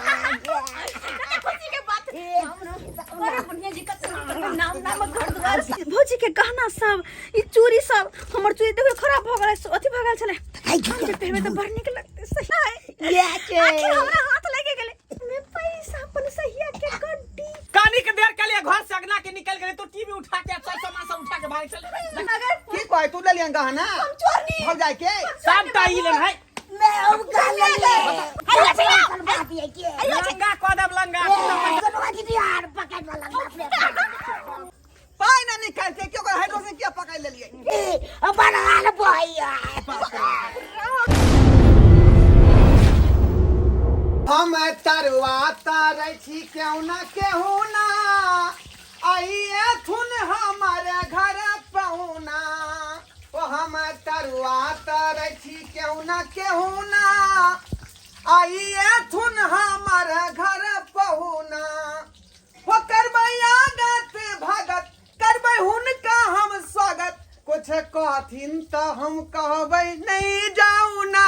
कते खुशी के बात बड़ा बढ़िया जी, कते नाम नाम घर द्वार। भौजी के गहना सब, ई चूड़ी सब, हमर चूड़ी देखो खराब भ गेलै, अथी भ गेल छलै। हम जे पहिरबै तऽ बड़ नीक लगतै। सही है। ये छै। आखिर हमरा हाथ लागि गेलै में पैसा अपन सहिया के गड्डी। कानी के देर के लिए घर से अगना के निकल गए तो टीवी उठा के सब सामान सब उठा के भाग चले। अगर की कहै तू लेलियन गहना? हम चोरनी। भग जाय के। सबटा ई लेन है। मैं अब गाल ले। अरे अच्छा। बात ये के। अरे अच्छा। लंगा कऽ देब लंगा। दोनों की यार पकड़ वाला बाप रे। पाइ ना निकाल के क्यों हाइड्रोजन किया पकड़ लेलिए? ए बड़ा भैया। हम तरुआ तारै छी केहू ना केहू ना आइए थुन हमारे घर पहुना। ओ हम तरुआ तारै छी केहू ना केहू ना आइए थुन हमारे घर पहुना। हो करबै आगत भगत, करबै हुनका हम स्वागत। कुछ कहथिन तऽ हम कहबै नहीं जाऊ ना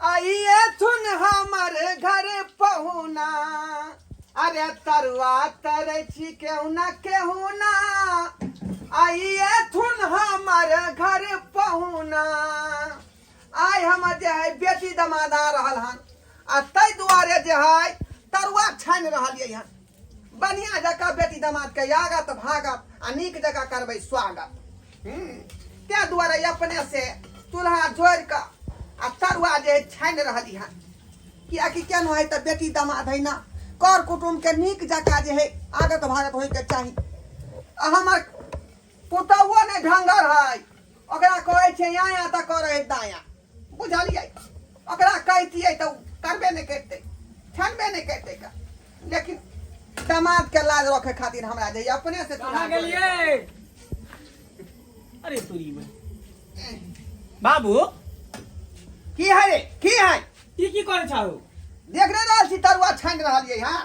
आइए थुन हमर घर पहुना। अरे तरुआ तरै छी केहू ना केहू ना आइए थुन हमर घर पहुना। आइ हमर जे है बेटी दमाद आ रहल हन आ ताहि दुआरे जे है तरुआ छानि रहलियै हन। बढ़िया जकाँ बेटी दमाद के आगत भागत आ नीक जकाँ करबै स्वागत। ताहि दुआरे अपने से चूल्हा जोड़ि कऽ आ तरुआ जे है छानि रहली हन, कियाकि केनो है तऽ बेटी दमाद है ना, कर कुटुम्ब के नीक जकाँ जे है आगत भागत होइके चाही। आ हमर पुतहुओ नहि ढंगर है, ओकरा कहै छै आया तऽ करै है दाया, बुझलियै? ओकरा कहितियै तऽ करबे नहि करितै, छनबे नहि करितै का। लेकिन दमाद के लाज रखे खातिर हमरा जे अपने से कहाँ गेलियै? अरे तोरी में बाबू। की है रे, की है? ई की करै छाहु? देख नहि रहल छी तरुआ छानि रहलियै हँ।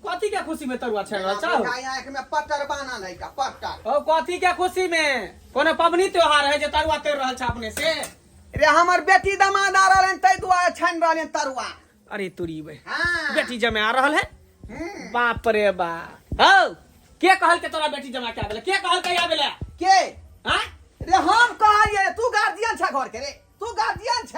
कथी के खुशी में तरुआ छानि रहल छाहु? आँख में पट्टर बान्हल है का पट्टर। ओ कथी के खुशी में? कोनो पबनी त्योहार है जे तरुआ तर रहल छ अपने से? रे हमर बेटी दमाद आ रहल हन ताहि दुआरे छानि रहल हन तरुआ। अरे तोरी बे। हाँ। बेटी जमा आ रहल है? बाप रे बाप। हौ के कहल के तोरा बेटी जमा के आबेला? के कहल के आबेला? के? हाँ? रे हम कहलियै रे, तू गार्जियन छ घर के रे, तू गार्जियन छ।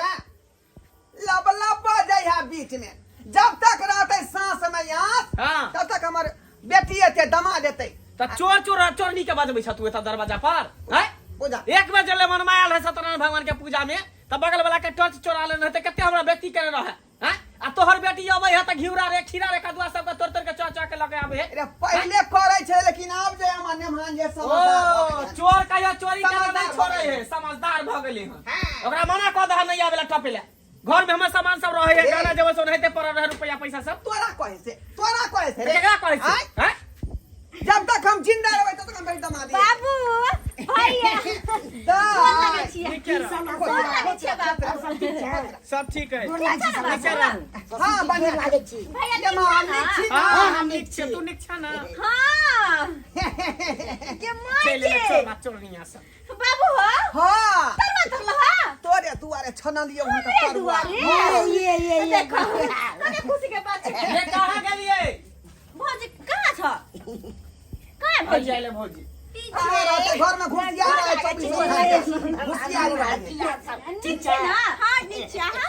लब लब बजै है बीच में, जब तक रहते सांस में आस, हाँ। तब तक हमर बेटी एते दमाद एते। त चोर चोर चोरनी के बजबै छ तू एतऽ दरवाजा पर? हैं? बुझा। एक बेर जले मनमा आयल है सत्यनारायण भगवान के पूजा में त बगल वाला के टॉर्च चोरा लेने रहते, कते हमरा बेटी केने रहे? हैं? आ तोहर बेटी अबै है त घिउरा रे खीरा रे कदुआ सब के तोड़ तोड़ के चोरा चोरा के लके आबै है। रे पहिले करै छै, लेकिन आब जे हमर नेमहान जे समझदार ओ भऽ गेलै हन। चोर कहियो चोरी करे समझदार नहीं भऽ छोड़े गेलै। है, समझदार भऽ गेलै हन। हाँ। ओकरा मना कऽ दह नहीं आबेला टपेला। घर में हमर सामान सब रहे है, रे। गाना जेबै सोनाहिते पड़ल रहे रुपया पैसा सब। तोरा कहै से, तोरा कहै से रे। केकरा कहै से? आँय? हैं? जब तक हम जिंदा रहबै तब तक हम बेटी दमाद। बाबू भैया दाय। लागै छियै। नीके रह। गोर लागै छियै बाबू। सब ठीक है। गोर लागै छी। नीके रहू। हाँ, बढ़िया। गोर लागै छी। भैया ये नीक माँ, छौ ना? नीक छी ना? हाँ, हम नीक छियै, तू नीक छह ना? हाँ। के माय चलि एलै के। चोरबा चोरनिया सब। बाबू हो। हाँ। तरुआ तरल हो? तोरे दुआरे छनलियौ हन तऽ हमरे तरुआ। दुआरे? ये ये ये ये। देखो, कते खुशी के बात छै। ये कहाँ गेलियै? भौजी कहाँ छ? कहाँ भौजी भौजी? आइले भौजी। कहाँ रहतै? घर में घुसिया रहै चौबीसो घंटा। घुसिया रहै। नीक छी ना? हाँ, नीक छी। अहाँ?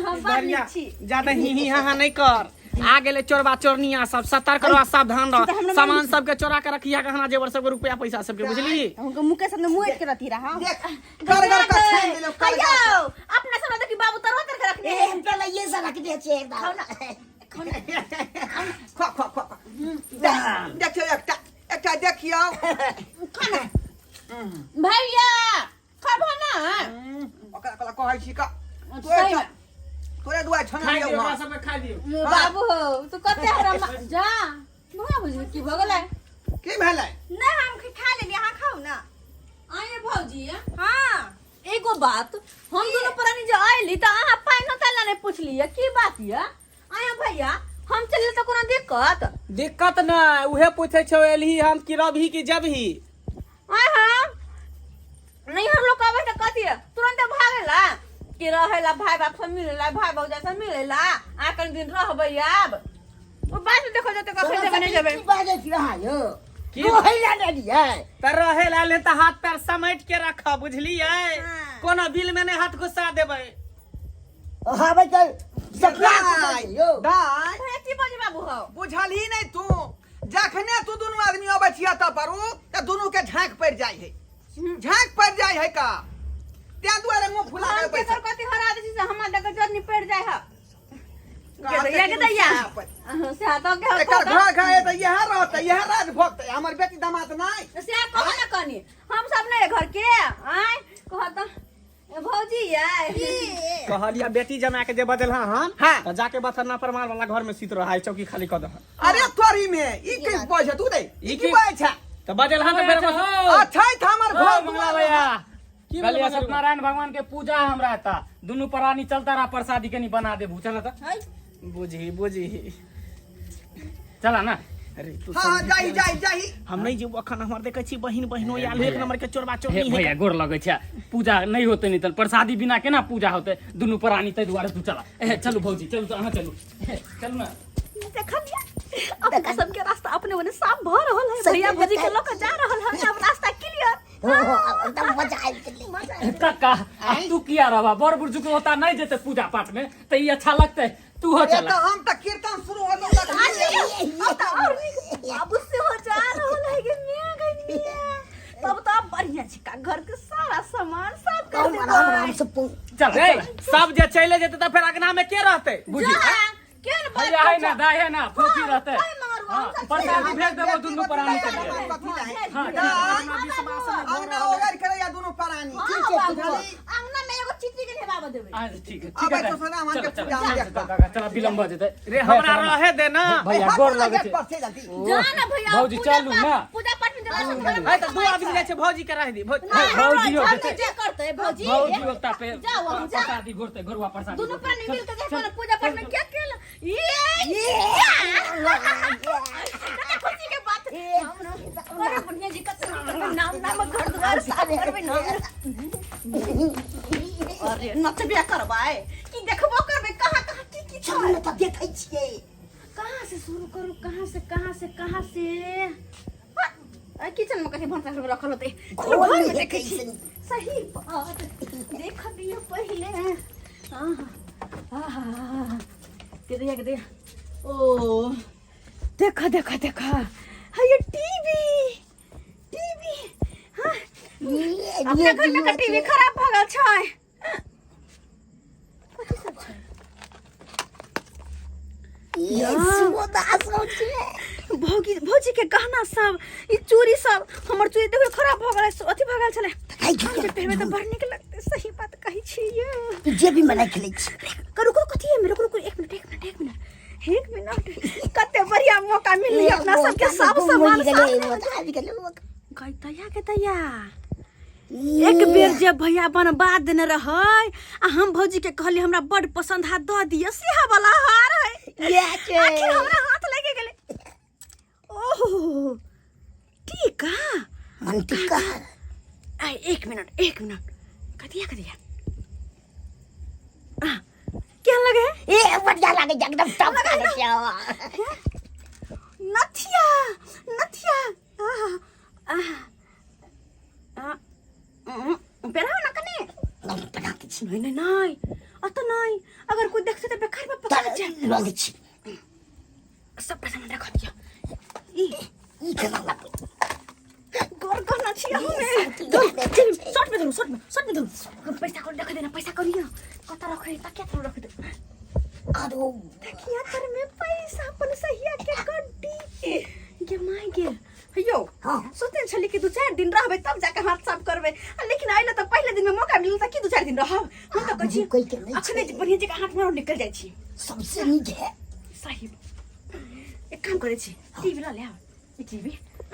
हम बड़ नीक छी। ज्यादा ही ही हाँ हाँ नहीं कर। आ गेले चोरबा चोरनिया सब, सतर्क रह, सावधान रह, सामान सबके चोरा के रखिया, गहना जेवर सबके, रुपया पैसा सबके, बुझली? हुनका मुकेश सबने मुँह के रखी रहा। देख, कर कर छानि देलौ, कर कर। कहियो अपना सब देखी बाबू तरवा तर के रखने ए है। हम पहले ये सब रख दे छे एकदम। खाओ ना, खाओ ना। खा खा खा खा। देखियौ एकटा, एकटा देखियौ। खाना भैया खाबो ना। ओकरा कहला कहै छी का सही में। तोरे दुआरे खाइ छनलियौ दियौ ओकरा हन। सबके, खाइ दियौ। बाबू हो तू कते हमरा जा बाबू की भऽ गेलै? की भेलै? नहीं हम खा लेलियै, अहाँ खाउ ना। आये भौजी। हाँ। एगो बात, हम दुनू प्राणी जे आइली तऽ अहाँ पानि तानि नहि पुछलियै, की बात यऽ? आया भैया हम चलिए तऽ कोनो दिक्कत? दिक्कत नहि, उहे पूछै छौ एलही हम कि रबही कि जबही। आय हाँ नहीं हम लोग कहबै तऽ कथी तुरंत भागेला। कि रहेला भाई बाप से मिलेला, भाई भौजा से मिलेला, आ कन दिन रहबै आब ओ बाद में देखो जते कखन जेबै नहीं जेबै। की बाजै छी अहाँ यौ? की? रहै ला नहि है। त रहे ला ले त हाथ पैर समेट के रख, बुझलियै? हाँ। कोनो बिल में नहीं हाथ घुसा देबै। हाँ भाई, चल सपना दाइ, यौ। दाइ, भैया की बजे बाबू हो? बुझलही नहि तू, जखने तू दुनू आदमी अबै छियै तऽ पर उ तऽ दुनू के झाँक पड़ि जाइ है, झाँक पड़ि जाइ है का, तें दुआरे मुँह फुला हम के केकर बैसल। कथी हरा दै छी से हमरा देख जरनी पड़ि जाइ है। कहतै के दैया के कि दैया सएह पड़ि। अहाँ से तो के एकर घर घर तऽ इएह रहतै, इएह राज भोगतै, हमर बेटी दामाद नहि। से कहू ना कनी, हम सब नहीं घर के आय कहत भौजी आय। कहलिया बेटी जमा के जे बदल हम हाँ। त जाके बथरना परमार वाला घर में सुत रहा, चौकी खाली क दह। अरे तोरी में ई की बजै तू रे? ई ई की की- बजै छै? त बदल हां त फेर अच्छा तऽ हमर ओ, घर मंगला भैया। की कहलियै भेलै? सत्यनारायण भगवान के पूजा है हमरा एतऽ, दुनू प्राणी चलता रहा, प्रसादी कनी बना देबू, चल तऽ। बुझी बुझी। चला ना। अरे तू हाँ हाँ, जाही जाही जाही। हम नहीं जेबो अखन, हमर देखै छी बहिन बहिनो आयल, एक नंबर के चोरबा हे चोरनी है। भैया, गोर लगै छै, पूजा नहि होतै नहि तऽ प्रसादी बिना केना पूजा होतै? दुनू प्राणी, ताहि दुआरे तू चला। ए चलू भौजी, चलू तऽ, अहाँ चलू। ए, चलू ना। देखलियै, अपना सबके रास्ता अपने ओने साफ भऽ रहल है। सही भैया भौजी के बताइ। लऽ कऽ जा रहल है, अब रास्ता क्लियर। एकदम मजा आबि गेलै। कक्का, आब तू किया रहबा? बड़ बुजुर्ग होता नहि जेतै पूजा पाठ में तऽ ई अच्छा लगतै? तू हो अरे चला। तऽ हम तऽ कीर्तन शुरू होतो तखनी। अब से हो जा रहल है गे मियां, गे मियां, तब तो अब बढ़िया छिका घर के सारा सामान साफ कर आराम आराम देबै। से पौ चल रे चल। सब जे चले जेतै तऽ फेर अगना में के रहतै? बुझी के न बात भैया है ना, कर? दाय है ना, फूफी रहतै। कोई मगरुआ, हम हाँ, सब प्रसादी भेज देबो दुनू प्राणी के लिए। कथी चाही? हाँ, अंगना ओगरि करैया दुनू प्राणी। हाँ, ठीक छै, बाबू, ठीक छै। अंगना में एगो चिट्ठी के हेबाब देबै। अच्छा ठीक है, ठीक आबै है। तो सदा चल के चल पूजा हम चल, देखबा। काका, चल, विलम्ब भऽ जेतै। रे हमरा रहे दे ना। भैया गोर लगै छै। जा ना भैया। भौजी, पूजा चलू पाठ- ना। पूजा पाठ में जरा सब है तऽ दू आदमी जाइ छै, भौजी के रहे दी। नहीं, भौजी हमरा हो हम जेतै। जे करतै भौजी। भौजी ओता पे जाओ हम जा। प्रसादी घोरतै, घरुआ प्रसादी दुनू घोरतै। प्राणी मिल के देखो ना पूजा पाठ में क्या केला। ये कते खुशी के बात। अरे बढ़िया जी, कते नाम नाम घर द्वार साफ करबै ना। अरे नचबे करबै कि देखबो करबै कहाँ कहाँ की की चलू छै? ने तऽ देखै छियै। कहाँ से शुरू करू, कहाँ से कहाँ से कहाँ से? हाँ, आ, किचन में कथी भनसा घर में रखल होतै? चलो खोल घर में ने देखै छी। कैसन। सही बात, देख दियो पहिले। आहा, आहा, के दैया के दैया, ओ देखा देखा देखा, हाँ ये टीवी, टीवी। हाँ, अपना घर में का टीवी खराब भऽ गेल छै। कथी सब छै? भौजी भौजी के गहना सब, ई चूड़ी सब, हमर चूड़ी देखो खराब भऽ गेल, अथी भऽ गेल छलै, हम जे पहिरबै तऽ बड़ नीक लगतै। सही बात कहै छी ये। जेबी में राखि लै छी। रुको, कथी है? रुको रुको, एक मिनट एक मिनट एक मिनट एक मिनट। कते बढ़िया मौका मिललै अपना सबके सब सामान साफ। आबि गेलै। गई तैया के तैया, एक बेर जे भैया बनवा देने रहै आ हम भौजी के कहली हमरा बड पसंद हा, दऽ दिअ, सेहा वाला हार है। आखिर हमरा हाथ लागि गेलै। ओहो, टीका। मंटिका। आय, एक मिनट एक मिनट, कथिया कथिया आ केहन लगे है? ए बढ़िया लागे छै, एकदम टॉप लागे छै। नथिया नथिया, आहा आहा आ पेराउ ना कनी। बना दै छी। नहीं नहीं नहीं, अत नहीं, अगर कोई देखते तो बेकार में पकड़ जाए। लऽ लै छी। सब सामान रख दिया। ई ई केना लगबै? गोर गहना छी हमे। शर्ट में धरू, शर्ट में, शर्ट में धरू। पैसा को रख देना, पैसा करियो कत रखे? तकिया तर रख दे। आरो तकिया तर में पैसा, अपन सहिया के गड्डी गे माय गे। यौ। हाँ। सोचने छली कि 2-4 दिन रहबै तब जाके हाथ साफ करबै, आ लेकिन आइले तऽ पहिले दिन में मौका मिलल तऽ की 2-4 दिन रहब? हम तऽ कहै छी रुकै के नहि अखने छै। बढ़िया जगह हाथ मारो, निकल जाइ छी। सबसे नीक है। सही, एक काम करै छी, टीवी लऽ लेब। ई टीवी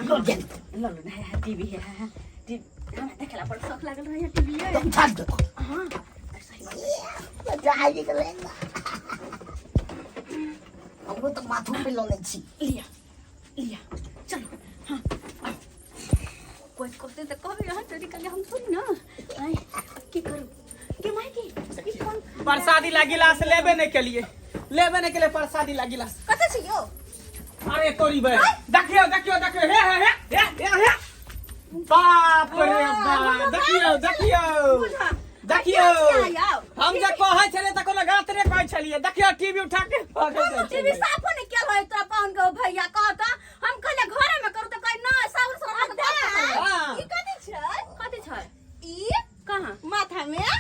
लऽ गेल। लऽ लू ने। है टीवी, है है टीवी, हमरा देखेला बड़ शौक लागल रहै टीवी। तुम छाप दो। हाँ, सही बात। मजा आबि गेलै। हमरो तऽ माथो पे लऽ लै छी। लिया लिया, चलो। हाँ, आओ। कोई कहते तऽ कहबे, अहाँ चोरी कर हम थोड़ी ना। आय, अब की करू गे माय? की ई कोन प्रसादी ला गिलास लेबे नहीं के लिए, लेबे नहीं के लिए प्रसादी ला गिलास। कतऽ छै यौ? अरे तोरी बे, देखियो देखियो देखियो, हे हे हे हे हे हे, बाप रे बाप, देखियो देखियो देखियो, हम जे कहै छलियै तऽ कोनो गलत नहि कहै छलियै। देखियो टीवी उठा के भागल जाइ छलै। टीवी साफो नहीं केल है तोरा पाहुन के भैया कहता, हम कहले घरे में करू तऽ कहे ना, साउर ससुर के घर में करू। हाँ। ई कथी छै? कथी छै ई? कहाँ माथा में?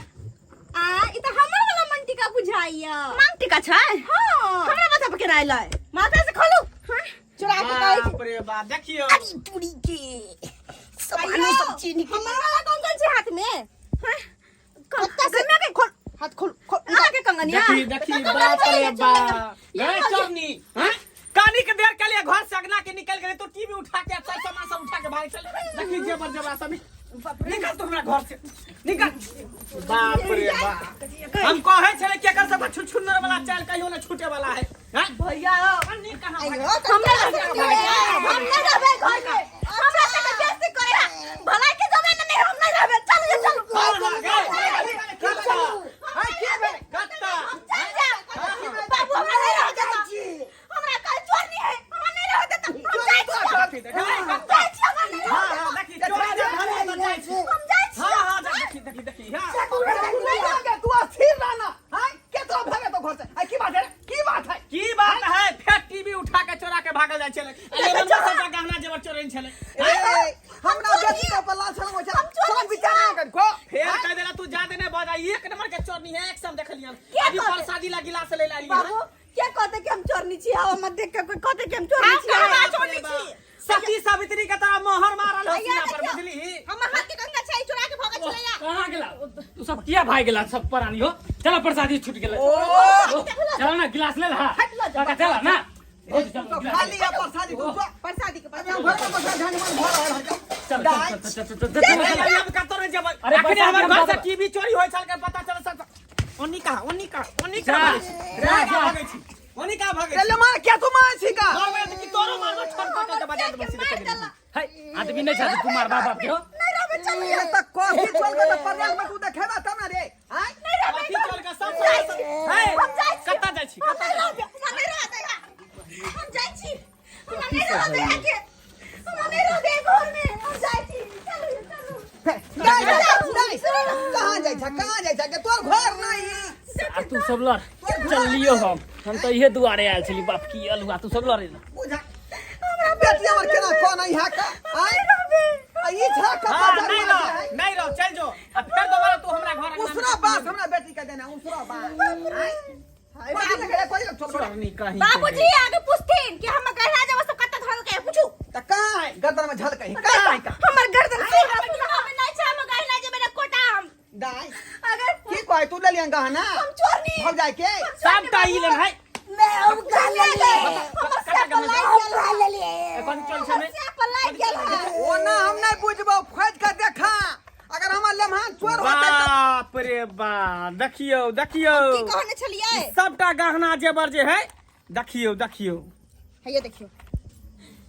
आ ई तऽ हमर वाला मंटिका बुझाइया। मांग टीका छै? हां, हमरा माथा पर केना आइलै? माथा से खोलू। हां, चुरा के कहै बाप रे बाप, देखियो। अरे टूरी के सामानो सब चीनी के हमर वाला कौन कौन छै हाथ में? हां, कत्ता से में के खोल, हाथ खोल खोल आ के कंगनिया। देखी देखी, बाप रे बाप, गए चोरनी। हां, कानी के देर के लिए घर से अगना के निकल गए तो टीवी उठा के सब सामान सब उठा के भाग चले। देखी जेबर जेबर सब निकल तू हमरा घर से निकल। बाप रे बाप, हम कहे छले कि एकर सब छुछुनर वाला चाल कहियो न छूटे वाला है। हां भैया नहीं, कहां भाग? हम नहीं रहबै, हम नहीं रहबै घर में, हमरा से के बेइज्जती करे है भलाई के जमाना नहीं, हम नहीं रहबै। चल जा, चल। हाँ, हाँ, गए। कत्ता, हाय की भेलै? कत्ता। चल जा बाबू, हमरा नहीं रह देता, हमरा कल चोरनी है, हमरा नहीं रह देता। हम जाइ छी, देखी, देखी, हम कत्ता। जाइ छी, हमरा नहीं रह हाँ देता। हाँ, देखी चोरी जे भागे तो जाइ छी। हम जाइ छी। हाँ हाँ, जा, देखी देखी देखी, हाँ। नहीं होंगे, तू अस्थिर रहना। हाय के तो भागे तो घर से? हाय की बात है रे? की बात है? की बात है? फेर टीवी उठा के चोरा के भागल जाइ छले। अरे बंदा सब गहना जेवर चोरैन छले। ए, हमरा बेटी के पर लाल छलम होइ छै, सब विचार नहि कर को। फेर कह देला तू जादे नहीं बजा, एक नंबर के चोरनी है, एक सम देखलियन। अभी कहते? प्रसादी ला गिलास ले लाली। बाबू के कहते कि हम चोरनी छी? हवा मत देख के कोई कहते कि हम चोरनी छी? हम चोरनी छी? सती सावित्री के तरह मोहर मारल हो भैया, सीना पर, देखियौ। बुझली? हमर हाथ के कंगा छै, चोरा के भागल छलैया। कहाँ गेला तू सब? किया भाग गेला सब प्राणी हो? चला, प्रसादी छूट गेला। ओ, चला ना, गिलास ले ला काका, चला ना भौजी, चल, तो गिलास खा ले। लिया प्रसादी तू जो। प्रसादी के अभी हम घर में बैठल ध्यान मन भर रहल है। चल दाइ। चल चल चल चल चल चल। अरे अब कतौ नहीं जेबै। अरे अखने प्रसादी हमर हम घर से दऽ देबै। टीवी चोरी होय छल के पता चल सब। ओनी कहाँ, ओनी कहाँ, ओनी जा, कहाँ भागै छी? जा, जा। भागै छी, ओनी कहाँ भागै रे छी? ले मार, क्या तू मार छी का? मारबै तऽ की तोरो मारबै, ठोर पकड़ के बजा देबै सीधे कनी। है आदमी नहीं छा तू मार बाप बाप के हो। नहीं रहबै, चल। ये त कथी चल के त परनाक में तू देखेबा तब ना रे। हाय नहीं रहबै। कथी चल के सब जाइ छी। है हम जाइ छी। कतऽ जाइ छी? हम कतऽ नहीं जाइ छी? रहबै, हमरा नहीं रहऽ दैहा। हम जाइ छी, हमरा नहीं रहऽ दैहा के, हमरा नहीं रहऽ दैहा घर में। हम जाइ छी, चलू चलू। दाइ दाइ, कहाँ जाइ छ, कहाँ जाइ छ के? तोर घर नहीं। आ तू सब लड़, चल लियो। हम तऽ इहे दुआरे आयल छली। बाप की अलुआ, तू सब लड़े ना। बुझा बेटी हमर केना कोन है का? आय आ ई छा का? हाँ, नहीं रह, नहीं रह, चल जो। आ फेर दोबारा तू हमरा घर अंगना में उसरा बास हमरा बेटी के देना, उसरा बास। आय कोई लगे, कोई लगे, छोड़। चोरनी कहीं के। बाबूजी आगे पूछथिन कि हम गहना जब सब कत्ता धरल के पूछू। त कहाँ है? गर्दन में झलकै है, कहाँ है का? हमर गर्दन से हम नहीं छै, हम गहना जे मेरा कोटा हम दाइ अगर की कहै तू लेलियन गहना हम चोरनी भग जाय के? सबटा ई लेन है। मैं हम खा लेलिए। हमर से पर लाग हम गेल खा है। लेलिए। कथी चल छै हमर से पर लाग गेल है। ओना हम नहीं बुझबो, खोज के देखा, अगर हमर लेमहान चोर होतै त। बाप रे बाप, देखियो देखियो। की कहने छलियै? सबटा गहना जेवर जे है, देखियो देखियो। हैया देखियो,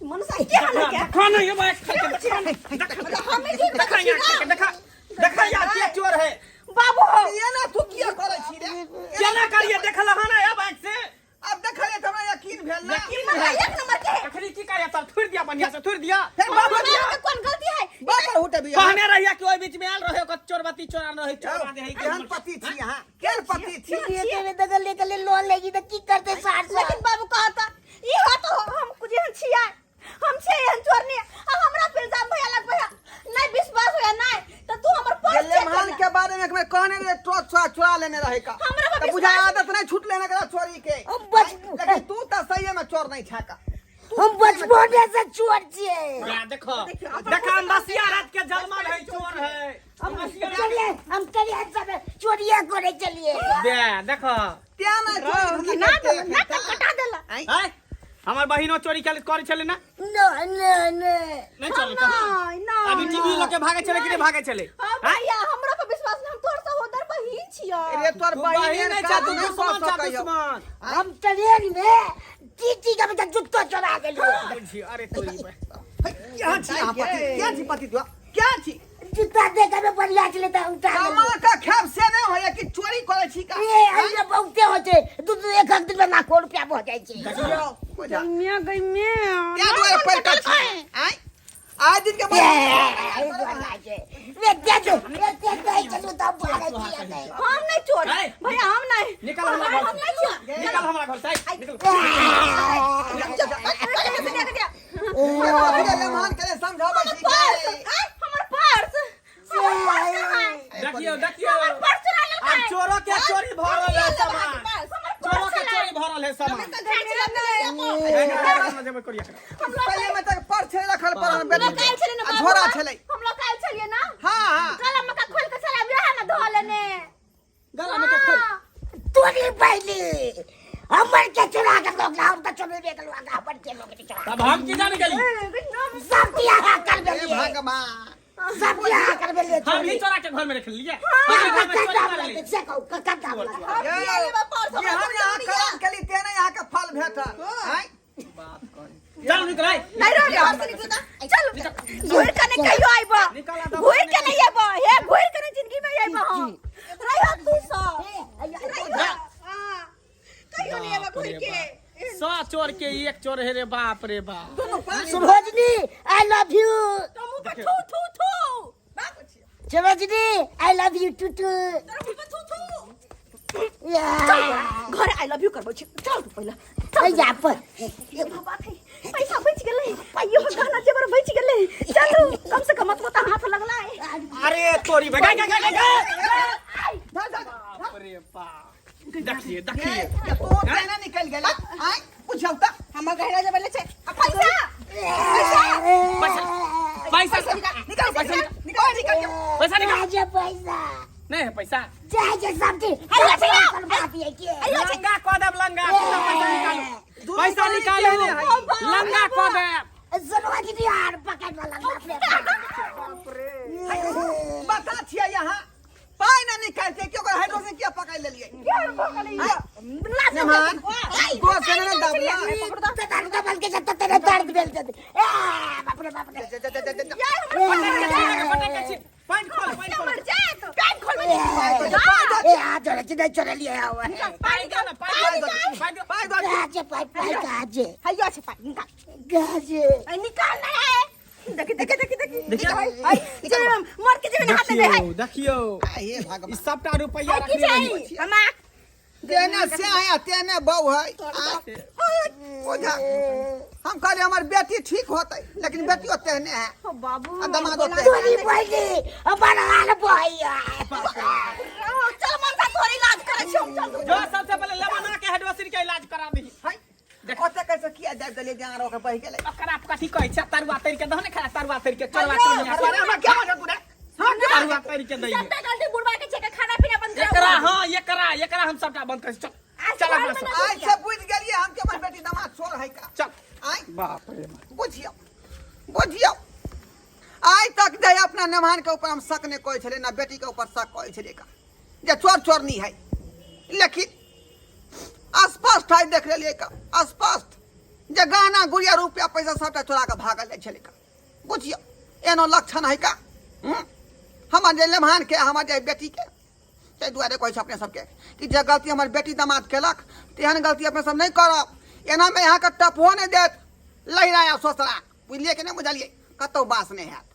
मनुष्य के हाल है क्या? देखा नहीं ये बात खा के देखा नहीं। मतलब हमें झूठ देखा बजै छी यहाँ ना? के देखा देखा यार, के चोर है? बाबू हो। ये ना तू किया करै छी रे? केना करिए? देखल हन अब आँख से। अब देखलियै त हमरा यकीन भेल ना। यकीन मतलब भेल। एक नंबर के है। अखनी की करे? तब थुर दिया, बढ़िया से थुर दिया। फेर बाप हमरा के कोन गलती है? बाप पर हुटे भी। कहने रहिया कि ओहि बीच में आयल रहे, ओकर चोरबत्ती चोरा रहे, चोरबा दे है। केहन पति छी अहाँ, केहन पति छी? ये तेरे दगल ले के लोन लेगी तो की करते सार सार? लेकिन बाबू कहता ई हो तो हम कुछ एहन छियै, हम छियै एहन चोरनी, आ हमरा पे इल्जाम भैया लगबै है। नहीं विश्वास होया नहीं तो तू हमर पर्स चेक लेमहान कर। के बारे में एक बेर कहने रहे, चोर चोरा चोरा लेने रहे का। हमरा पर त बुझा विश्वास आदत नहीं छूट लेने का चोरी के। हम बच लेकिन तू त सही में चोर नहीं छाका। हम बचपन से चोर छिए। या देखो देखो, अंबसिया रात के जलमल है, चोर है अंबसिया रात। चलिए, हम चलिए, सब चोरिया करे चलिए। दे देखो। त्या ना चोरी ना देला ना कटा देला। हैं, हमर बहिनो चोरी करे करे छले ना? न न न। नहीं चले? नहीं नहीं। अभी टीवी लके भागे चले कि नहीं भागे चले? हाँ भैया, हमरा पर विश्वास नहीं, हम तोर सहोदर बहिन छियै। रे तोर तू बहिन बहिन नहीं छा, तू दुश्मन छा, दुश्मन। हम ट्रेन में टीटी का बेटा जुत्तो चोरा गेलिए। बुझियो, अरे तोरी बहिन। क्या छी अहाँ पति, क्या छी पति तू, क्या छी? जूता देखे में बढ़िया छलै तऽ उठा लेलियै। कमा के खेब से नहि होइए कि चोरी करै छी का ए एहिमे बहुते होइ छै दू दू एक एक दिन में लाखो रुपया भऽ जाइ छै देखियौ बुझा मियां गई में ताहि दुआरे पढ़ि कऽ छी आँय आइ दिन के ए, बाद एहि दुआरे लागै छै। ए, दे दो, ए, दे दो, एहि चलू तऽ हम भागै छियै नहि। हम नहीं चोर ऐ, भैया हम नहीं निकल हमरा घर हम से। नहीं चोर निकल हमरा घर से आइ, निकल लेमान के समझाबै छी पर्स ऐ, हमर पर्स हमर पर्स कहाँ है? देखियो देखियो हमर पर्स चुरा लेलकै अब चोरो के चोरी भऽ रहल है सामान हमर चोरो पर्स के चोरी भऽ रहल है सामान जेबै करिया पहिले में तक पर छलै रखल पर हम हम बेटी लोग आयल छलियै ना आ बाबू झोरा घर? छलै हम लोग आयल छलियै ना हाँ हाँ गला में का खोल के चला रहा ना धो लेने गला में के खोल तोरी पहली हमर के चुरा के लोग हम तऽ चोरेबे केलहुँ आगा हमर के लोग के चुरा तब हम की जाने गेली सब बियाह कर हे बेलिए भगवान सब बियाह कर बेलिए हम ही चोरा के घर में रख लिए हम घर में चोरी कर लिए से कहू कक्का दाम लगा जे हम यहाँ करम केली तेने यहाँ के फल भेटल आँय चल निकल आइ नहीं रहो घर से निकलो ना चल घुर के नहीं कहियो आइबो निकल आ दब घुर के नहीं आइबो हे घुर के नहीं जिंदगी में आइबो हम रहियो तू सो रहियो हां कहियो नहीं आइबो घुर के 100 चोर के एक चोर है रे बाप रे बाप सरोजनी I love you तो मुंह पे थू थू थू Sarojini I love you to to तोरा मुंह पे थू थू घर I love you करबो छी चल तू पहिला चल जा पर ए बाबा थे पैसा बच गेलै पाइयो गहना जेवर बच गेलै चलू कम से कम तो हाथ लगला है अरे तोरी बे गए गए गए गए बाप रे बाप देखिए देखिए तू तेने निकल गेला आँय बुझौ तऽ हमर गहना जेवर ले छै आ पैसा पैसा पैसा निकल पैसा निकल निकल पैसा निकाल जा पैसा नहीं है पैसा जा जा सब चीज लंगा कऽ देब लंगा पैसा निकालू पैसा निकालू लंगा कऽ देब सरोजनी यार पकड़ वाला बाप रे बता छियै यहाँ पाइ ना निकालते क्यों ओकर हाइड्रोजन किया पकड़ लेलियै मेहमान गोर से ने दाबला तो दर्द बल के जब तेरे दर्द बेल दे ए बाप रे बाप रे जा जा जा जा जा पटक के छी पैंट खोल पैंट खोल मर जाए तो पैंट खोल ए आ चले चिन्ह चले लिए आओ पाइ दो ना पाइ दो पाइ दो पाइ दो गाजे पाइ पाइ गाजे हैयो छै पाइ निकाल गाजे ऐ निकाल ना है देखी देखी देखी देखी देखी हाय जे मर के जेबे हाथ दे हाय देखियो हे ई भगवान सबटा रुपैया की रखने चाही रही हमा तेने से आया तेने बहू है ओझा हम कहले हमर बेटी ठीक होते लेकिन बेटियो तेने है ओ बाबू आ दमादो तेने तोरी बहिनी हमर हाल भैया चल मन सा तोरी इलाज करै छी हम चल जो सबसे पहले लेमना के हेडवासिन के इलाज करा दी है ओते कैसे किया जाय देलियै जे अहाँ ओकर बहि गेलै ओकरा कथी कहै छै तरुआ तरि के दहो ने खा तरुआ तरि के चोरवा चोरनिया अरे हमरा क्या बात तू रे हां तरुआ तरि के दै सबटा गलती बुढ़वा के छै के खाना पीना बंद एकरा हां एकरा एकरा हम सबटा बंद कर चल चल अपना सब आइ से बुझि गेलियै हम के हमर बेटी दमाद चोर है का चल आइ बाप रे बाप बुझियौ बुझियौ आइ तक जे अपना मेहमान के ऊपर हम शक नहि करै छलियै ना बेटी के ऊपर शक करै छलियै का जे चोर चोरनी है लेकिन स्पष्ट है देख लेलियै का स्पष्ट जे गहना गुड़िया रुपया पैसा सबटा चोरा के भागल जाइ छलै का बुझियौ एनो लक्षण है का हूँ? हमर जे लेमहान के हमर जे बेटी के ताहि दुआरे कहै छै अपने सबके कि जे गलती हमर बेटी दमाद केलक तेहन गलती अपने सब नहि करब एनामे अहाँके टपहो नहि देत लहिरा या ससरा बुझलियै कि नहि बुझलियै कतहु बास नहि हैत।